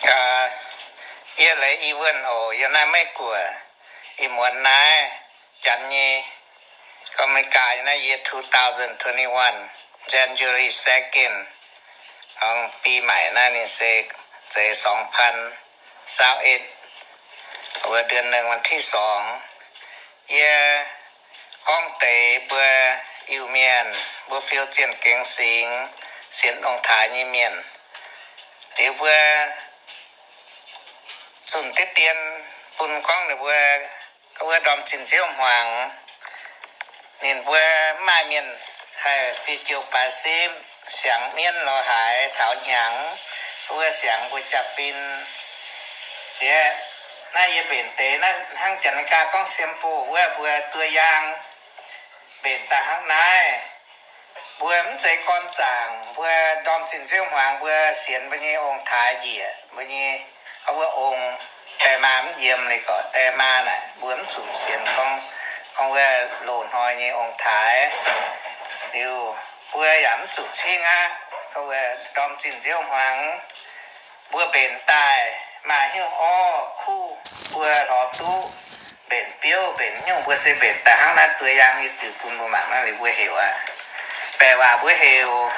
Yie leiz i wuonh oc, yiem naaiv Meiv Guoqv, ih muonz naaiv, janx nyei, gorngv Meiv Guoqv naaiv, year two thousand twenty-one, January second, ของปีใหม่ naaiv ninh se zeix สองพันซาวเอ็ด wuov เดือนหนึ่งวันที่สอง. Yie gorngv deix mbuo Iu-Mienh, mbuo fiou zienh gengx singx, sienx ong-taaix nyei mienh, liuz mbuo zunh diqv dien bun gorngv ninh mbuo, wuov ndorm zinh nziouv hmuangx, ninh mbuo mv maaih mienh haih fiou jiou baaix simv, siangx mienv lorz haaix taux hnyangx, wuov siangx mbuo jaa-fin. Yie, naaiv yie mbenc deix naaiv hnangv Janx-Meigaa gorngv symbol wuov, mbuo ตัวอย่าง mbenc daaih hnangv naaiv. Mbuo mv zeiz gorn zaangc, mbuo ndorm zinh nziouv hmuangx mbuo sienx mbuo nyei ong-taaix njiec mbuo nyei, wuov ong, die maa mv yiem leiz gorqv die maa naaic, mbuo mv zuqc sienx gorngv, gorngv wuov loz-hnoi nyei ong-taaix. Liuz mbuo yaac mv zuqc cingv aqv. Gorngv wuov ndorm zinh nziouv hmuangx mbuo mbenc daaih maaih hnyouv orv kuv, mbuo lorz duqv mbenc biouv mbenc hnyouv, mbuo se mbenc daaih hnangv naaiv ตัวอย่าง yie ziux bun mbuo mangc naaiv liuz mbuo heuc aqv. Baeqc waac mbuo heuc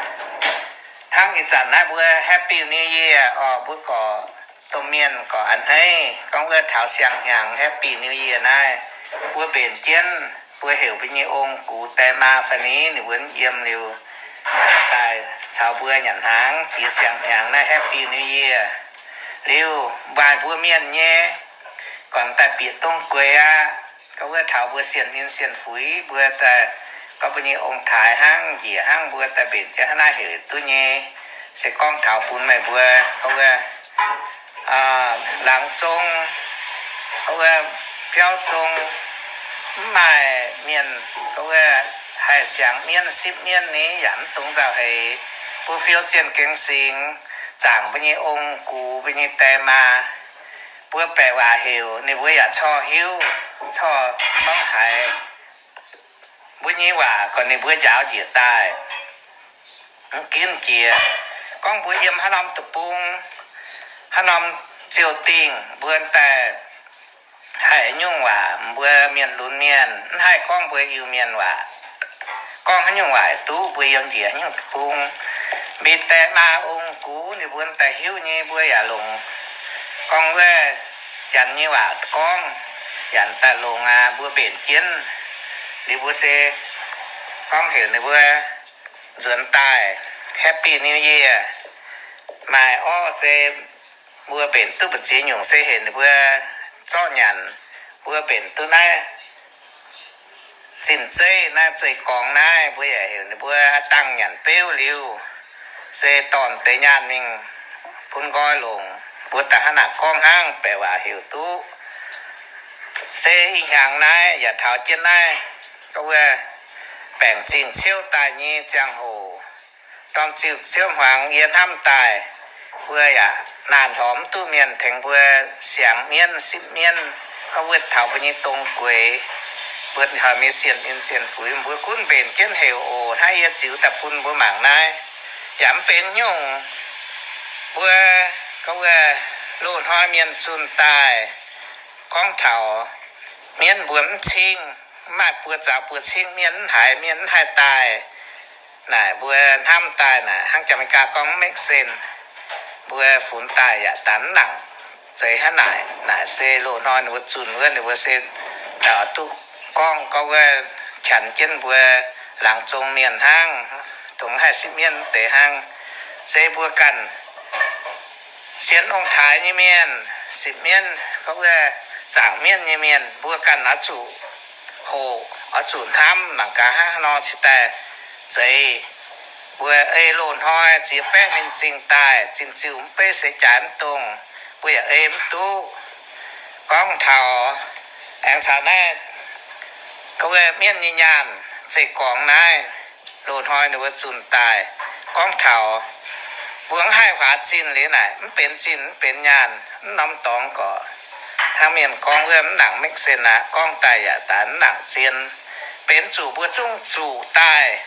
hnangv ih zanc naaiv mbuo Happy New Year orqc, mbuo gorqv domh mienh gorqv a'hneiv gorngv wuov taux siang-hnyangx Happy New Year naaiv, mbuo mbenc jienv, mbuo heuc mbuo nyei ong-gux die maa fai ni, ninh mbuo mv yiem liuz daaih caux mbuo nyanc hnaangx jiex siang-hnyangx naaiv Happy New Year. Liuz maaih mbuo mienh nyei gorngv daaih bieqc dongh gueix aqv. Gorngv wuov taux mbuo sienh ninh sienh fuix mbuo daaih, gorngv mbuo nyei ong-taaix hnangv njiec hnangv mbuo daaih mbenc jienv hnangv naaiv heuc duqv nyei. Se gorngv taux bun meih mbuo gorngv wuov laangz zong, gorngv wuov biauv zong, mv maaih mienh gorngv wuov haih siangx mienv sipv mienv ni yaac mv dungx nzauh heix. Mbuo fiou zienh gengx singx, zaangc mbuo nyei ong-gux mbuo nyei die maa, mbuo baeqc waac heuc ninh mbuo yaac corc hiuv, corc gorngv haiz mbuo nyei waac gorqv ninh mbuo njaaux njiec daaih. Mv ginv jiex gorngv mbuo yiem haaix norm deic-bung, haaix norm ziouh dingh, mbuo daaih haih nyungc waac, mbuo mienh lunx mienh mv haih gorngv mbuo Iu-Mienh waac. Gorngv haaix nyungc waac duqv, mbuo yiem njiec haaix nyungc deic-bung, mbuo die maa ong-gux ninh mbuo daaih hiuv nyei mbuo yaac longc. Gorngv wuov Janx nyei waac gorngv, yaac daaih longx aqv. Mbuo mbenc jienv liuz mbuo se gorngv heuc ninh mbuo nzuonx daaih Happy New Year. Maaih orv se mbuo mbenc duqv mbu'ziex nyungc se heuc ninh mbuo zorqv nyanc. Mbuo mbenc duqv naaiv zinh zeiv naaiv zeiv-gorngx naaiv, mbuo yaac heuc ninh mbuo dangh nyanc beuv liuz, se dorn deix nyaanh mingh bun nqoi longc. Mbuo daaih hnangv naaic gorngv hnangv, baeqc waac heuc duqv. Se ih hnyangx naaiv yaac taux jienv naaiv, gorngv wuov baengc zingh ciouv daaih nyei ziangh hoc, ndorm zinh ciouv hmuangx yie hnamv daaih, mbuo yaac naanh hlorx mv duqv mienh tengx mbuo siangx mienv sipv mienv, gorngv wuov taux mbuo nyei dongh gueix, mbuo taux mienh sienh ninh sienh fuix, mbuo gunv mbenc jienv heuc oc. Hnangv yie ziux daaih bun mbuo mangc naaiv, yaac mv benx nyungc. Mbuo gorngv wuov loz-hnoi mienh zunh daaih, gorngv taux mienv mbuo mv cingv, mv maaih buoz zaux buoz cingv, mienh mv haiz, mienh mv haih daaih. Naaic mbuo hnamv daaih naaic hnangv Janx-Meigaa gorngv mv make sense. Mbuo funx daaih yaac daaih mv nangc zeiz hnangv naaic. Naaic se loz-hnoi ninh mbuo zunh wuov, ninh mbuo se daaih duqv gorngv, gorngv wuov qanx jienv mbuo laangz zong mienh hnangv, dongh haih sipv mienv deix hnangv. Se mbuo ganh sienx ong-taaix nyei mienh, sipv mienv, gorngv wuov zaangc mienv nyei mienh, mbuo ganh oix zuqc hoqc, oix zuqc hnamv mangc gaax hnangv haaix nor cingx daaih zeiz. Mbuo ei loz-hnoi ziex baeqv mingh zingh daaih, zinh ziuh mv beiv seix jaaix mv dongh, mbuo yaac ei mv duqv. Gorngv taux aengx caux naaiv gorngv wuov mienv nyei nyaanh zeiv-gorngx naaiv, loz-hnoi ninh mbuo zunh daaih, gorngv taux mbuo mv haih huaax zinh liuz naaic, mv benx zinh mv benx nyaanh, mv norm dorngx gorqv. Hnangv mienh gorngv wuov mv nangc make sense aqv, gorngv daaih yaac daaih mv nangc zien. Benx zuqc mbuo zungv zuqc daaih,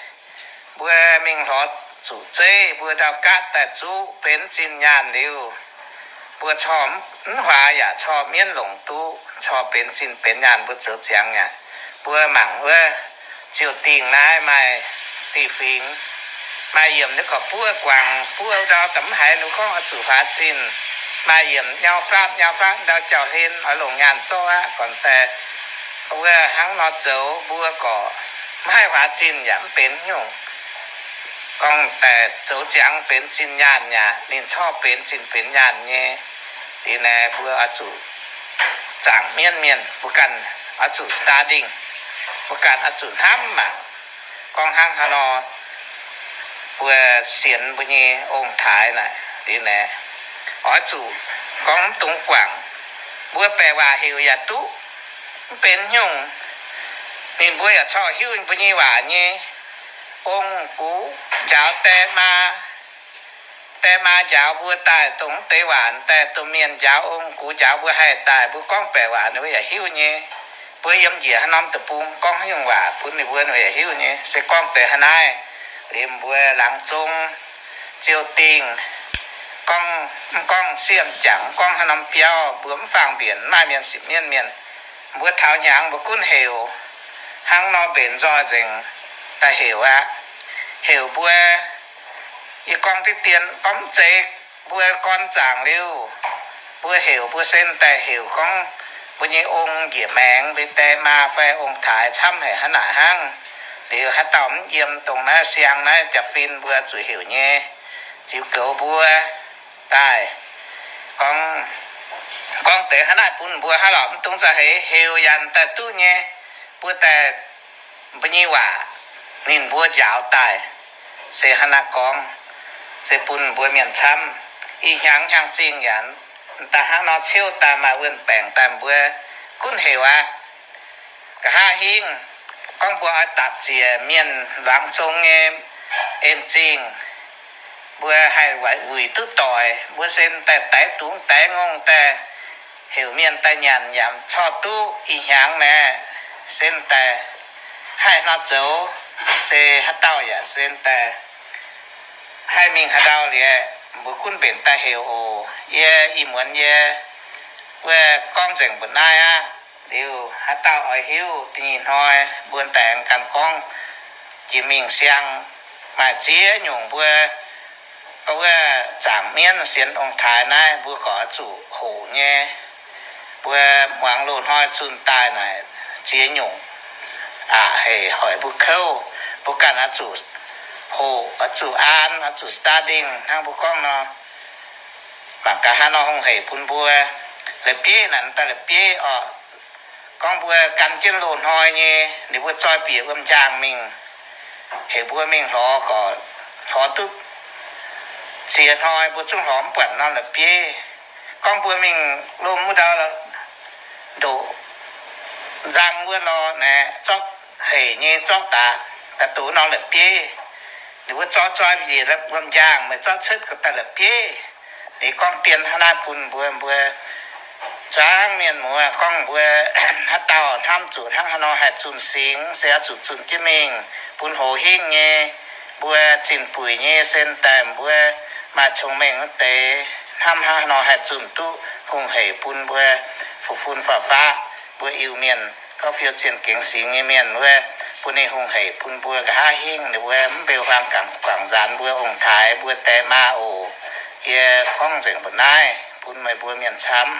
mbuo mingh lorz zuqc zeiv, mbuo ndau gaatv daaih zuqv benx zinh nyaanh liuz, mbuo Mbuo corc mv huaax yaac corc mienv longc duqv, corc benx zinh benx nyaanh mbuo zoux ziangx yaac. Mbuo mangc wuov Ziouh Dingh naaiv maaih diuh fingx, maaih yiemc nyei gorqv-buov guangc, buov ndau da'mv haiz ninh gorngv oix zuqc huaax zinh. Maaih yiemc nyau faatv nyau faatv ndau jauv-hlen oix longc nyaanh zorqv aqv. Gorngv daaih wuov hnangv nor zoux mbuo gorqv mv haih huaax zinh yaac mv benx nyungc. Gorngv daaih zoux ziangx benx zinh nyaanh yaac ninh corc benx zinh benx nyaanh nyei. Liuz naaiv mbuo oix zuqc zaangc mienv mienh, mbuo ganh oix zuqc studying, mbuo ganh oix zuqc hnamv mangc. Gorngv hnangv haaix nor mbuo sienx mbuo nyei ong-taaix naaic, liuz naaiv oix zuqc gorngv mv dungx guangc. Mbuo baeqc waac heuc yaac duqv, mv benx nyungc. Ninh mbuo yaac corc hiuv mbuo nyei waac nyei. Ong-gux njaaux die maa, die maa njaaux mbuo daaih dongh mv deix waac daaih, domh mienh njaaux ong-gux njaaux mbuo haih daaih, mbuo gorngv baeqc waac ninh mbuo yaac hiuv nyei. Mbuo yiem njiec haaix norm deic-bung gorngv haaix nyungc waac bun ninh mbuo, ninh mbuo yaac hiuv nyei. Se gorngv deix hnangv naaiv, liuz mbuo laangz zong Ziouh Dingh gorngv, mv gorngv sieqv m'jangc, mv gorngv haaix norm biauv, mbuo mv faang mbienc, maaih mienh sipv mienv mienh. Mbuo taux hnyangx mbuo gunv heuc hnangv nor mbenc nzoih nzengc daaih heuc aqv. Heuc mbuo, yie gorngv diqv dien gorngv mv zeiz mbuo gorn zaangc liuz, mbuo heuc mbuo sen daaih heuc gorngv mbuo nyei ong njiec maengx, mbuo die maa fai ong-taaix camv haic hnangv naaic hnangv. Liuz haaix dauh mv yiem dongh naaiv siang naaiv jaa-fin mbuo zuqc heuc nyei. Ziux goux mbuo daaih gorngv, gorngv deix hnangv naaiv bun mbuo hnangv lorqc, mv dungx za'heix heuc yaac daaih duqv nyei. Mbuo daaih mbuo nyei waac ninh mbuo njaaux daaih, se hnangv naaiv gorngv, se bun mbuo mienh camv. Ih hnyangx hnyangx-zingh yaac daaih hnangv nor ciouv daaih maaih wuon-baengc daaih mbuo gunv heuc aqv. Nqa'haav hingv gorngv mbuo oix dapc ziec mienh laangz zong nyei en zingh, mbuo haih wuic duqv doic, mbuo sen daaih daix dungz daix ngongh daaih heuc mienh daaih nyanc yaac corc duqv ih hnyangx naaiv. Sen daaih haih hnangv zoux, se haaix dauh yaac sen daaih haih mingh haaix ndau liuz, mbuo gunv mbenc daaih heuc oc. Yie ih muonz yie wuov gorngv nzengc mbu'naaiv aqv. Liuz haaix dauh oix hiuv da'nyeic hnoi mbuo daaih aengx gan gorngv jiex mingh siang. Maaih ziex nyungc mbuo wuov zaangc mienv sienx ong-taaix naaiv mbuo gorqv zuqc hoqc nyei. Mbuo muangx loz-hnoi zunh daaih naaic ziex nyungc aqc hec hoic mbuo kouv. Mbuo ganh oix zuqc hoqc, oix zuqc an, oix zuqc studying hnangv mbuo gorngv nor. Mangc gaax hnangv nor hungh hec bun mbuo. La'bieiv naaic daaih la'bieiv oc. Gorngv mbuo gan jienv loz-hnoi nyei, ninh mbuo zoi bieqc wuom-njaangh mingh, heuc mbuo mingh hlorx gorqv, hlorx duqv ziex hnoi mbuo zungv hlorx mv buatc norm la'bieiv. Gorngv mbuo mingh lomh wuov ndau ndoqc nzang wuov lorh naaic, zorqv hec nyei zorqv daaih, daaih doqc norm la'bieiv. Ninh mbuo zoi zoi bieqc wuom-njaangh meih zorqv cuotv daaih la'bieiv. Liuz gorngv dien hnangv naaiv bun mbuo, mbuo zuangx mienh muoz gorngv mbuo haaix dauh hnamv zuqc hnangv haaix nor haih zunh singx se oix zuqc zunh jienv mingh bun hoz hingv nyei. Mbuo zinh buic nyei sen daaih mbuo maaih cong-mengh wuov deix hnamv hnangv haaix nor haih zunh duqv hungh hec bun mbuo fu-fun faaux faqv mbuo Iu-Mienh gorngv fiou zienh gengx singx nyei mienh wuov, bun ninh hungh hec bun mbuo nqa'haav hingv ninh mbuo mv beu huaang guangc nzaanx mbuo ong-taaix mbuo die maa oc. Yie gorngv nzengc mbu'naaiv bun meih mbuo mienh camv.